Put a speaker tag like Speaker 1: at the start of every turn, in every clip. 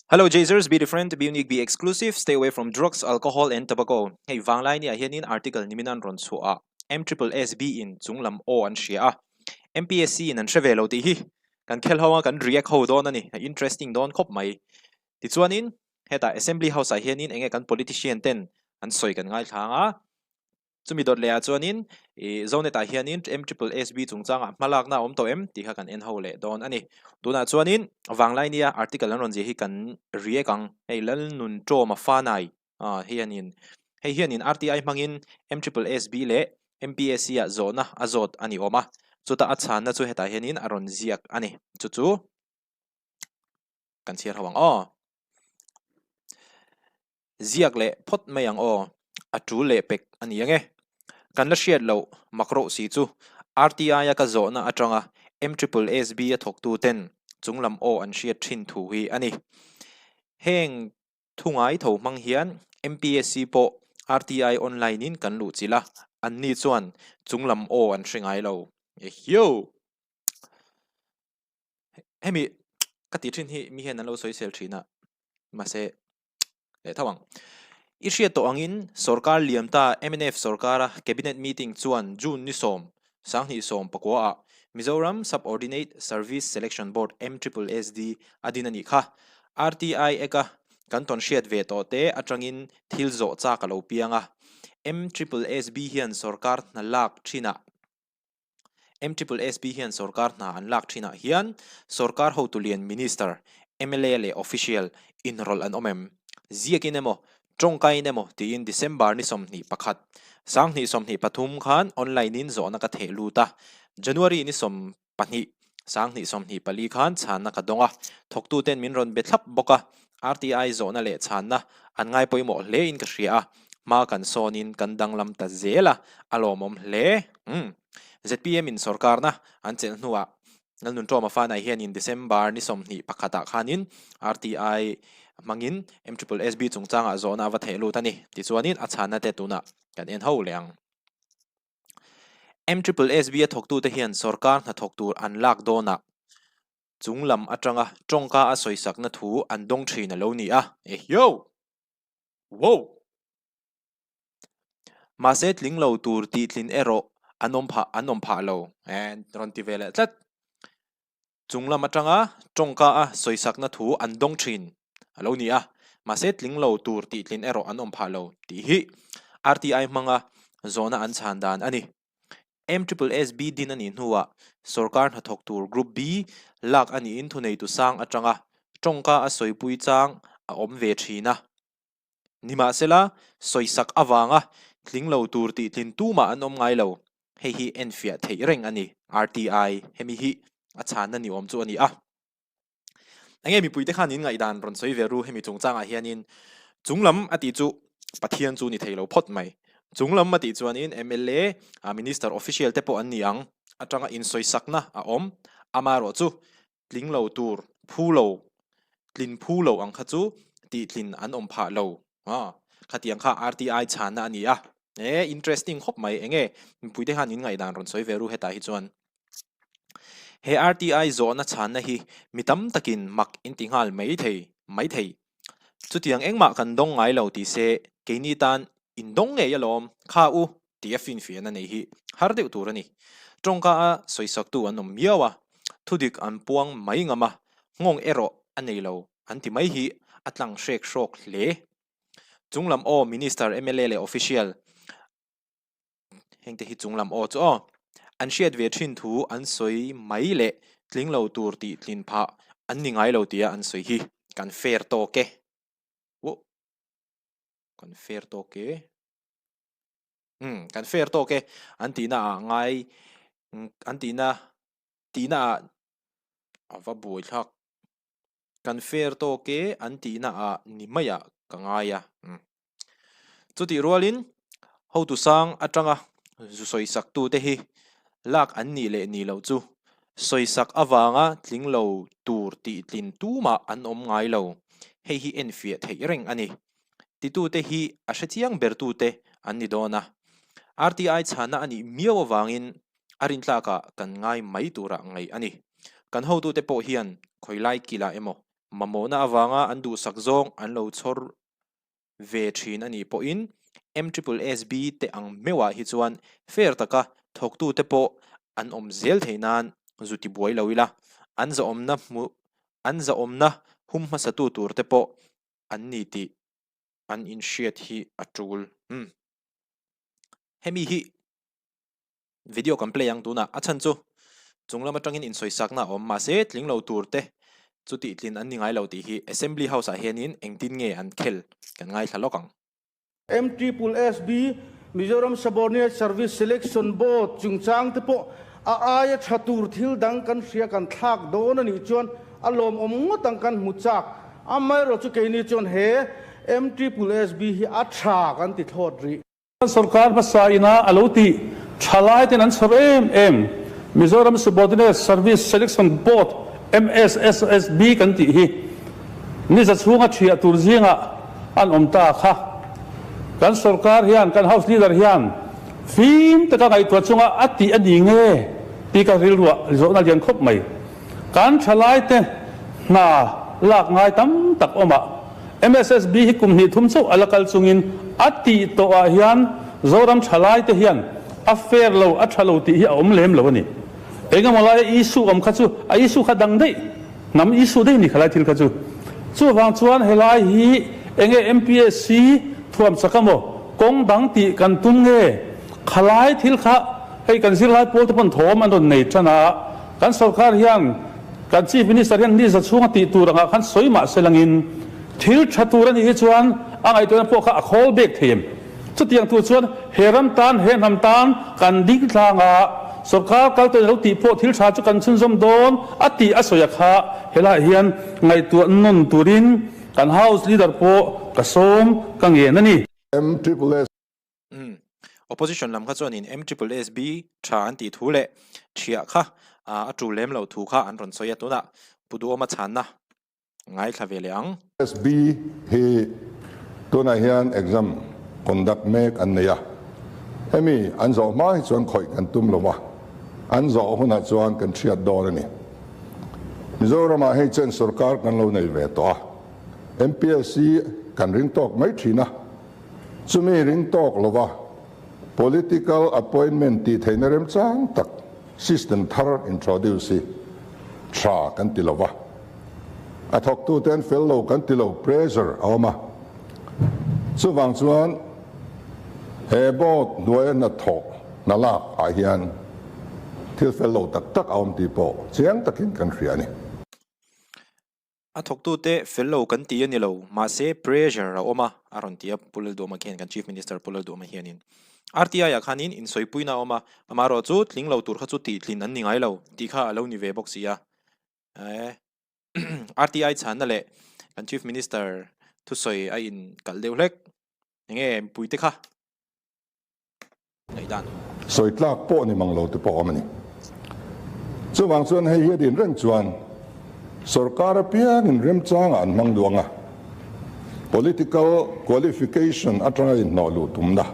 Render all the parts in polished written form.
Speaker 1: Hello Jazers, be different, be unique, be exclusive, stay away from drugs, alcohol and tobacco. Hei vanglai ni ah hianin article nimin an rawn chhuah a, MSSSB in chunglam aw an hria a, MPSC in an hre ve lo tih hi kan khel ho a, kan react ho dawn a ni, a interesting dawn khawp mai. Tichuanin hetah Assembly House ah hianin enge kan politician ten an sawi kan ngaithla ang a, Chumi dawt lehah chuanin ih Zonet ah hianin MSSB chungchangah hmalakna a awm tawh em tih kha kan en ho leh dawn a ni. Tunah chuanin Vanglainia article an rawn ziah hi kan react ang. Hei Lalnun Tawma Fanai ah hianin hei hianin RTI hmangin MSSB leh MPSC ah zawhna a zawt a ni awm a, chuta a chhanna chu hetah hianin a rawn ziak a ni. Chu chu kan chhiar ho ang aw. Ziak leh phawt mai ang aw, a tul leh pek a ni ang e. Kan la hriat loh mak rawh si chu RTI-a ka zawhna atanga MSSB-a thawktu ten chunglam aw an hriat thin thu hi a ni. Heng thu ngai tho hmang hian MPSC pawh RTI online-in kan luh chilh a, anni chuan chunglam aw an hre ngai lo. Ehiau! Hemi ka tih thin hi mi hian an lo sawisel thin a, mahse leh tho ang. I hriat tawh angin sorkar liam ta mnf sorkara Cabinet meeting chuan June ni sawm, sanghnih sawm pakua ah Mizoram Subordinate Service Selection Board, MSSSD, a din a nih kha. RTI Act-a kan tawn hriat ve tawh te atangin thil zawh chak a lo piang a. MSSB hian sorkar hna lak thinah MSSB hian sorkar hna an lak thinah hian sorkar hotu lian Minister, mla leh Official inrawlh an awm em? Ziakin emaw, tawngkaiin emaw tiin December ni 21, 2023 khan online-in zawhna ka theh lut a, January ni 12, 2024 khan chhanna ka dawng a, thawktuten min rawn be thlap bawk a, RTI zawhna leh chhanna an ngai pawimawh hlein ka hria a, hma kan sawnin kan danglam ta zel a, a lawmawm hle. Umm. ZPM in sorkarna an chelh hnuah Lalnun Tawma Fanai hianin December ni 21 ah khanin RTI hmangin MSSB chungchangah zawhna a va theh lut a ni. Tichuanin a chhanna te tunah kan en ho leh ang. MSSB a thawktute hian sorkar hnathawk tur an lak dawnah chung lam atanga tawngka a sawisakna thu an dawng thin a lo ni a. Ehiau! Wow! Mahse tling lo tur tih tlin erawh an awm phah an awm phah lo. Eh, rawn ti ve leh tlat. Chung lam atanga tawngka a sawisakna thu an dawng thin a lo ni a, mahse tling lo tur tih tlin erawh an awm phah lo tih hi RTI hmanga zawhna an chhan dan a ni. MSSB din a nih hnuah sorkar hnathawk tur Group B lak a niin thuneitu sang atanga tawngka a sawipui chang a awm ve thin a. Nimahsela, sawisak avanga tling lo tur tih tlin tumah an awm ngai lo. Hei hi enfiah theih reng a ni. RTI, hemi hi a chhanna ni awm chu a ni a. Enge mipuite khan in ngaihdan rawn sawi ve ru hemi chungchangah hianin chunglam a tih chu Pathian chu ni thei lo phawt mai. Chunglam a tih chuanin mla, Minister official te pawh an ni ang atanga insawisakna a awm. Amaherawh chu tling lo tur phu lo, tlin phu lo ang kha chu tihtlin an awm phah lo. Khatiang kha RTI chhanna a ni a. E, interesting khawp mai. Enge mipuite khan in ngaihdan rawn sawi ve ru hetah hi chuan. He RTI zawhna chhanna hi mi tam takin mak in ti nghal mai thei mai thei. Chutiang engmah kan dawng ngai lo ti se keini tan in dawng ngei alawm kha u tih a finfiahna nei hi har deuh tur a ni. Tawngka a sawisaktu an awm miau a, thudik an puang mai ngam a, nghawng erawh a nei lo an ti mai hi a tlang hrek hrawk hle. Chunglam aw Minister, mla leh Official hengte hi chunglam aw chu aw. An hriat ve thin thu an sawi mai leh tling lo tur tih tlin phah an ni ngai lo tia an sawi hi kan fair tawk e. Woh! Kan fair tawk e. Umm kan fair tawk e an tihna ah ngai an tihna tihna ah a va buai thlak. Kan fair tawk e an tihna ah ni maiah ka ngai a. Umm. Chutih rualin hotu sang atanga zu sawisak tute hi lak an nih leh nih loh chu sawisak avanga tling lo tur tih tlin tumah an awm ngai lo. Hei hi enfiah theih reng a ni. Titute hi a hrechiang bertute an ni dawn a. RTI chhana a nih miau avangin a rintlakah kan ngai mai turah ngaih a ni. Kan hotute pawh hian khawilai kilah emaw. Mamawhna avanga an duhsak zawng an lo chhawr ve thin a nih pawhin MSSB te ang meuhah hi chuan fair taka thawktute pawh an awm zel theih nan zu ti buai lo ila, an zahawmna hmu an zahawmna hum hmasatu turte pawh an ni tih an inhriat hi a tul. Umm. Hemi hi video kan play ang tunah a chhan chu chung lam atangin insawisakna a awm mahse tling lo tur te chu tih tlin an ni ngai lo tih hi Assembly House ah hianin engtin nge an khel kan ngaithla lawk ang.
Speaker 2: MSSB, Mizoram Subordinate Service Selection Board chungchang te pawh a aia tha tur thil dang kan hria kan thlak dawn a nih chuan a lawmawm ngawt ang kan hmu chak. Amaherawhchu chu keini chuan he MSSB hi a tha kan ti thlawt rih.
Speaker 3: Kan sorkar hmasa ina a lo tih tha lai ten an chhawr em em. Mizoram Subordinate Service Selection Board, MSSSB, kan tih hi ni za chhunga thiah tur zingah an awm ta kha. Kan sorkar hian, kan House Leader hian fim taka ngaihtuah chunga a tih a ni nge tih ka rilruah zawhna lian khawp mai. Kan thalaite hna lak ngai tam tak awmah MSSB hi kum hnih thum chauh a la kal chungin a tih tawhah hian Zoram thalaite hian a fair lo, a tha lo tih hi a awm lem lo a ni. Engemaw laia issue awm kha chu a issue kha dang daih, hnam issue daih ni khalai thil kha chu. Chuvang chuan helai hi enge MPSC thuam chak emaw kawng dang tih kan tum nge khalai thil kha hei kan zirlai pawl te pawn thawm an rawn nei tan a, Kan sorkar hian kan Chief Minister hian ni za chhunga tih tur angah khan sawi mah se langin thil tha tur a nih hi chuan a ngaihtuahna pawh kha a khawl bek thei em? Chutiang tur chuan he ram tan, he hnam tan kan ding tlang a, sorkar kal tawhin a lo tih pawh thil tha chu kan chhunzawm dawn a tih a sawi a kha helaiah hian ngaihtuah nawn turin kan House Leader pawh ka sawm ka ngen a ni.
Speaker 4: M triple S.
Speaker 1: Umm. Opposition lam kha chuanin MSSB tha an tih thu leh thiah kha a tul lem loh thu kha an rawn sawi a, tunah Pu Duhawma chhanna ngaithla ve leh ang.
Speaker 4: SB hi tunah hian exam conduct mek an nei a, hemi an zawh hma hi chuan khawih kan tum lo a, an zawh hunah chuan kan hriat dawn a ni. Mizoramah hei chen sorkar kan lo nei ve tawh a, MPSC kan ring tawk mai thin a, Chumi ring tawk lova political appointment tih theihna remchang tak system thar introduce hi tha kan ti lova, a thawktute an fel lo kan ti lo, pressure a awm a. Chuvang chuan he board hnuaia hnathawh hna lak ah hian thil fel lo tak tak a awm tih pawh chiang takin kan hria a ni.
Speaker 1: A thawktute fel lo kan ti a ni lo, mahse pressure a awm a, a rawn ti a, Pu Lalduhawma khian kan Chief Minister Pu Lalduhawma hianin RTI ah khanin insawipuina a awm a, amaherawh chu tling lo tur kha chu tihtlin an ni ngai lo tih kha a lo ni ve bawk si a. RTI chhanna leh kan Chief Minister thusawi a inkalh deuh hlek, enge mipuite kha? Ngaihdan.
Speaker 4: Sawi tlak pawh ni mang lo te pawh awm a ni. Chuvang chuan hei hi a din reng chuan sorkar apiangin remchangah an hmang duang a, political qualification atanga inhnawh luh tumna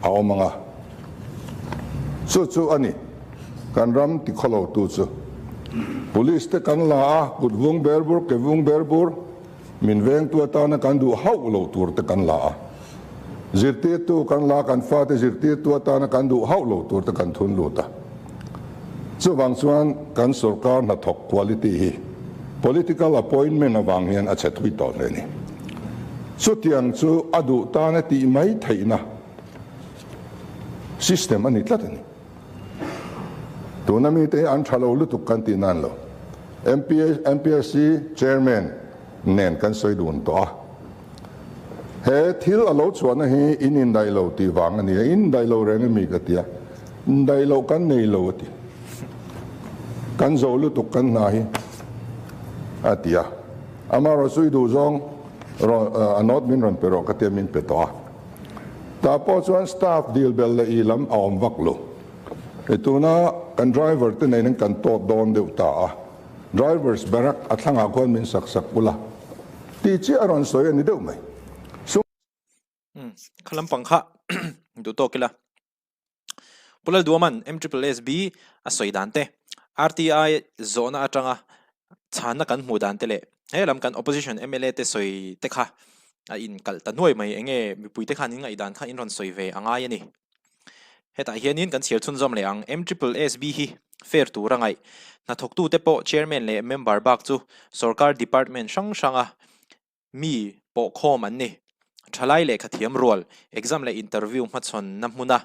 Speaker 4: a awm ang a, chu chu a ni kan ram tikhawlo tu chu. Police te kan la a, kut vung ber bur, ke vung ber bur, Min vengtu atana kan duh hauh loh tur te kan la a, zirtirtu kan la a, kan fate zirtirtu atana kan duh hauh loh tur te kan thun lut a. Chuvang chuan kan sorkar hnathawk quality hi political appointment avang hian a chhe thui tawh hle a ni. Chutiang chu a duh tana tih mai theihna system a ni tlat a ni. Tuna mite hi an tha lo lutuk kan tih nan lo. MPSC Chairman nen kan sawi dun tawh a. He thil a lo chhuahna hi in indaih lo tih vang a ni a, in indaih lo reng emi ka ti a, indaih loh kan nei lo a ti. Kan zo lutuk kan hna hi a ti a. Amaherawhchu i duh zawng a note min rawn pe rawh ka tia min pe tawh a. Tah pawh chuan staff dil bel leh i lam a awm vak lo. I tuna kan driver te nen kan tawt dawn deuh ta a, drivers barrack a thlangah khuan min sak sak ula tih chiah a rawn sawi a ni deuh mai. Sum.
Speaker 1: Umm, kha lampang kha duh tawk ila. Pu Lalduaman MSSSB a sawi dan te, RTI zawhna atanga chhanna kan hmuh dan te leh. He lam kan opposition mla te sawi te kha a in kalh ta nuai mai enge mipui te khan in ngaihdan kha in rawn sawi ve a ngai a ni. Hetah hianin kan chhiar chhunzawm leh ang MSSB hi fair tur a ngaih. Hnathawktute pawh chairman leh member bak chu sorkar department hrang hranga mi pawhkhawm an ni. Thalai lehkha thiam rual, exam leh interview hmachhawnna hmuna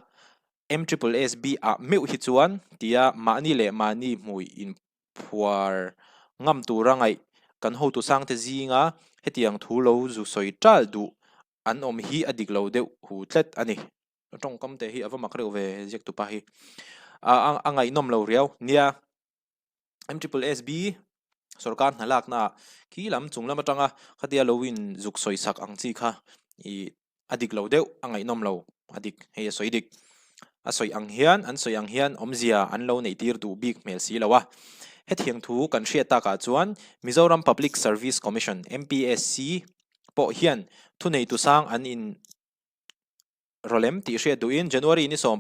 Speaker 1: MSSB ah meuh hi chuan tia mahni leh mahni hmui in phuar ngam tura ngaih kan hotu sangte zinga hetiang thu lo zu sawi tal duh an awm hi a dik lo deuh hu tlat a ni. Tawngkam te hi a va mak reuh ve ziak tupa hi. A a ngaihnawm lo riau. Nia, MSSB sorkar hna lakna ah khi lam chung lam atanga khatia lo in zuk sawi sak ang chi kha ih a dik lo deuh, a ngaihnawm lo, a dik, hei a sawi dik. A sawi ang hian, an sawi ang hian awmzia an lo neih tir duh bik hmel si lo a. Hetiang thu kan hriat takah chuan Mizoram Public Service Commission, MPSC, pawh hian thuneitu sang an in Rawlem tih hriat duhin January ni 16,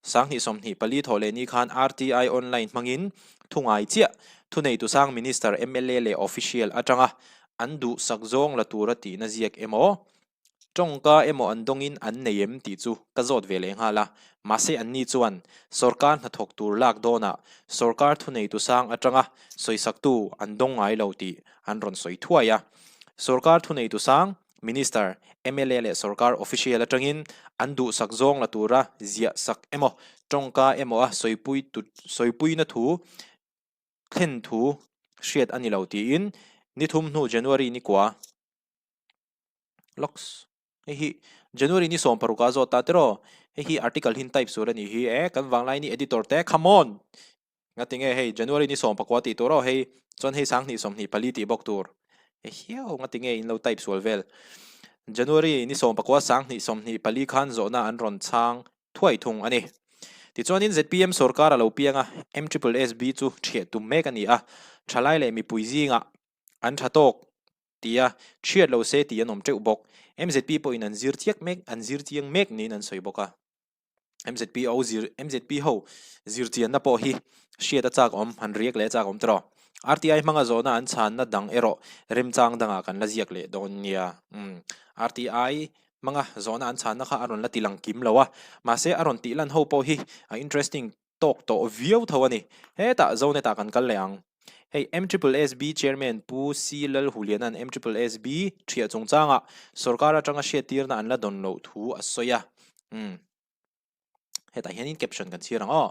Speaker 1: 2024 thawh leh ni khan RTI online hmangin thu ngai chiah thuneitu sang Minister, mla leh Official atanga an duhsak zawng la tura tihna ziak emaw, tawngka emaw an dawngin an nei em tih chu ka zawt ve leh nghal a. Mahse anni chuan sorkar hnathawk tur lak dawnah sorkar thuneitu sang atanga sawisaktu an dawng ngai lo tih an rawn sawi thuai a. Sorkar thuneitu sang Minister, mla leh sorkar official atangin an duhsak zawng la tura ziah sak emaw, tawngka emaw a sawipui sawipuina thu thlen thu hriat a ni lo tiin ni thum hnu January ni kua Locks hei hi January ni 16 a zawt ta tiraw hei hi article hin type sur a nih hi e kan vanglai ni editor te come on! Ngati nge hei January ni 19 tih tur aw hei chuan hei 2024 tih bawk tur e hiau ngati nge in lo type sual vel January ni 19 2024 khan zawhna an rawn chhang thuai thung a ni. Tichuanin zpm sorkar a lo piang a MSSB chu thiah tum mek a ni a thalai leh mipui zingah an tha tawk tia thiat lo se tih an awm teuh bawk. MZP pawhin an zir chiak mek an zir chiang mek niin an sawi bawk a. MZP ho zir MZP ho zirchianna pawh hi hriat a chak awm han riak leh a chak awm tawh. RTI hmanga zawhna an chhanna dang erawh remchang dangah kan la ziak leh dawn nia. Umm RTI hmanga zawhna an chhanna kha a rawn la ti lang kim lo a, mahse a rawn tih lan ho pawh hi a interesting tawk tawh viau tho a ni. Hetah Zonet ah kan kal leh ang. Hei MSSB Chairman Pu C Lalhuliana'n MSSB thiah chungchangah sorkar atanga hriattirna an la dawn loh thu a sawi a. Umm. Hetah hianin caption kan chhiar ang aw.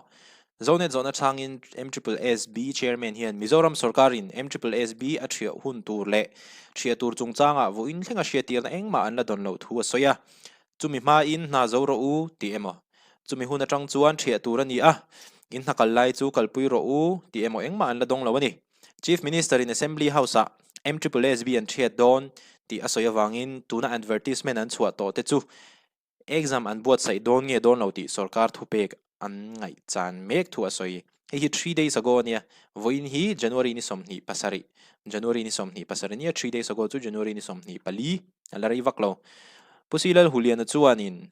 Speaker 1: Zonet zawhna changin MSSB Chairman hian Mizoram sorkarin MSSB a thiah hun tur leh thiah tur chungchangah vawiin thlenga hriattirna engmah an la dawn loh thu a sawi a. Chumi hmain hna zo rawh u tih emaw? Chumi hun atang chuan thiah tur a ni a, in hna kal lai chu kalpui rawh u tih emaw engmah an la dawng lo a ni. Chief Minister in Assembly House-ah MSSB an thiat dawn tih a sawi avangin tuna advertisement an chhuah tawh te chu exam an buatsaih dawn nge dawn lo tih sorkar thupek an ngaihchan mek thu a sawi. Hei hi 3 days ago a nia, vawiin hi January ni 27, January ni 27 nia, 3 days ago chu January ni 24 a la rei vak lo. Pu Silal Huliana chuanin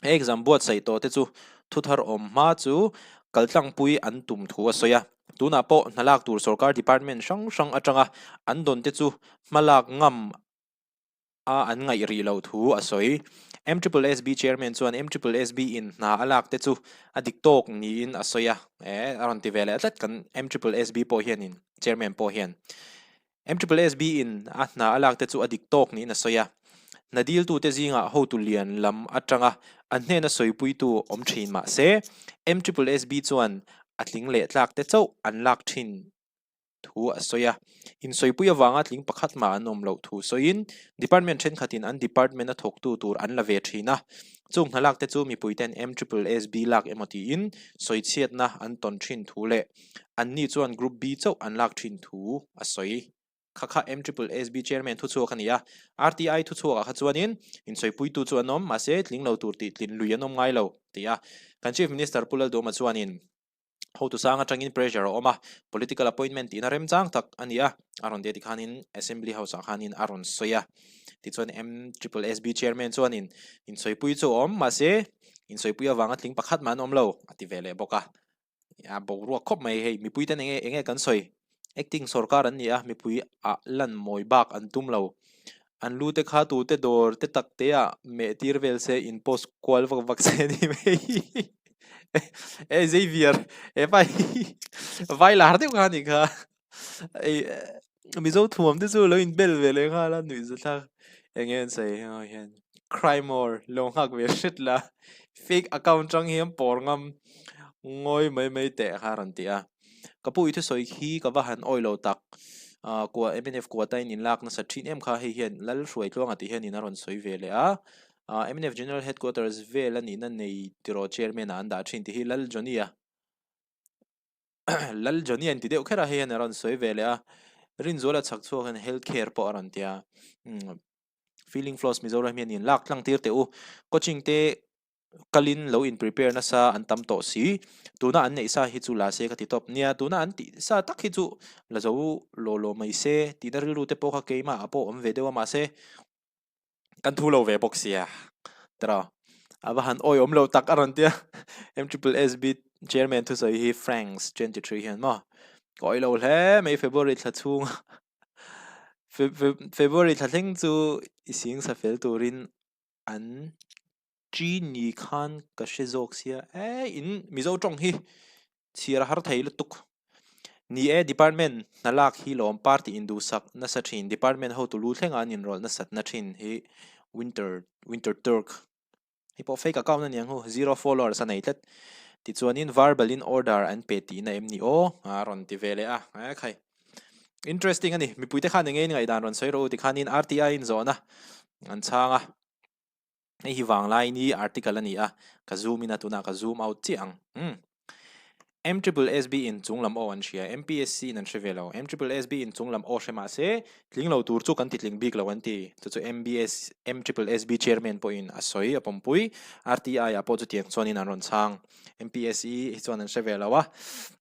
Speaker 1: he exam buatsaih tawh te chu thuthar awm hma chu kaltlangpui an tum thu a sawi a. Tunah pawh hna lak tur sorkar department hrang hrang atanga an dawn te chu hmalak ngam a an ngaih rih loh thu a sawi. MSSB Chairman chuan MSSB in hna a lak te chu a dik tawk niin a sawi a, eh a rawn ti ve leh tlat kan MSSB pawh hianin Chairman pawh hian MSSB in a hna a lak te chu a dik tawk niin a sawi a. Hna diltute zingah hotu lian lam atanga an hnena sawipuitu awm thin mah se MSSB chuan a tling leh tlak te chauh an lak thin thu a sawi a. Insawipui avanga tling pakhat mah an awm loh thu sawiin Department thenkhatin an Department a thawktu tur an la ve thin a. Chung hna lak te chu mipuiten MSSB lak emaw tiin sawichhiatna an tawn thin thu leh anni chuan Group B chauh an lak thin thu a sawi. Kha kha MSSB Chairman thuchhuak a ni a. RTI thuchhuakah kha chuanin insawipuitu chu an awm, mahse tling lo tur tih tlin lui an awm ngai lo, ti a. Kan Chief Minister Pu Lalduhoma chuanin Hotu sang atangin pressure a awm a, political appointment tihna remchang tak a ni a, a rawn ti a tikhanin Assembly House ah khanin a rawn sawi a. Tichuan MSSB Chairman chuanin insawipuii chu a awm, mahse insawipuii avanga tling pakhat mah an awm lo a ti ve leh bawk a. A boruak khawp mai hei, mipuiten enge enge kan sawi? Acting sorkar an ni a, mipui ah lan mawi bak an tum lo. An lu te kha tute dawr te tak te ah meh tir vel se in post kual vak vak se ni mai. E Xavier, he pa hi vai lar deuh kha ni kha. Ei Mizo thuam te chu lo in bel ve leh nghal a nuih zathlak. Enge an sawi heng ho hian cry more lo nghak ve hret la. Fake account tang hian pawr ngam ngawi mai mai teh kha a rawn ti a. Ka pu i thusawi khi ka va han awi lo tak. Ah kua mnf kuata in inlak nasa thin em kha hei hian Lal Hruaitluanga tih hian in a rawn sawi ve leh a. Ah mnf General Headquarters vel a nihna nei tiraw Chairman ah an dah thin tih hi Lal Johnny a Lal Johnny an ti deuh kher a hei hian a rawn sawi ve leh a. Rinzuala chhak chhuak hian Health Care pawh a rawn ti a. Umm Feeling Floss Mizoram hian inlak tlang tir teh u. Coaching te kalin lo in prepare nasa an tam tawh si, tuna an neih sa hi chu la se ka ti tawp. Nia, tuna an tih sa tak hi chu la zo law law mai se tihna rilru te pawh kha keimah ah pawh awm ve deuh a mahse kan thu lo ve bawk sia tiraw a va han awi awm lo tak a rawn tia MSSB chairman thusawi hi Franks 23 hian maw ka awi lo hle mai February thla chhung February thla thleng chu i sing sa fel turin an Chi ni khan ka hre zawk sia e in Mizo tawng hi chhiar a har thei lutuk. Ni e department hna lak hi lawm party induhsak nasa thin department hotu lu thlenga an inrawlh nasatna thin hi winter winter turk hei pawh fake account a niang hu zero followers a nei tlat tichuanin verbal in order an pe tihna em ni aw a rawn ti ve leh a e khai interesting a ni mipuite khan enge in ngaihdan rawn sawi rawh u tikhanin RTI in zawhna an chhang a. Hei hi vanglai ni article a ni a, ka zoom in a tunah ka zoom out chiah ang. Umm. M triple SB in chung lam aw an hria, MPSC in an hre ve lo. M triple SB in chung lam aw hre mah se, tling lo tur chu kan ti tling bik lo an ti. Chu chu MBS, M triple SB chairman pawhin a sawi, a pawmpui. RTI ah pawh chutiang chuanin an rawn chhang. MPSC hi chuan an hre ve lo a.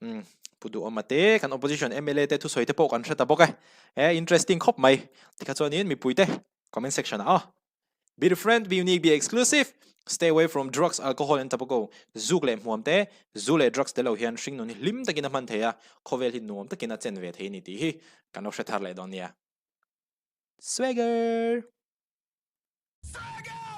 Speaker 1: Umm. Pu Duhawma te, kan opposition mla te thusawi te pawh kan hre ta bawk e. E interesting khawp mai. Tikha chuanin mipuite comment section ah aw. Be different, be unique, be exclusive. Stay away from drugs, alcohol and tobacco. Zuk leh hmuam te, zu leh drugs te lo hian hringnun hi hlim takin a hman thei a, khawvel hi nuam takin a chen ve thei a ni tih hi kan lo hre thar leh dawn nia. Swagger! Swagger!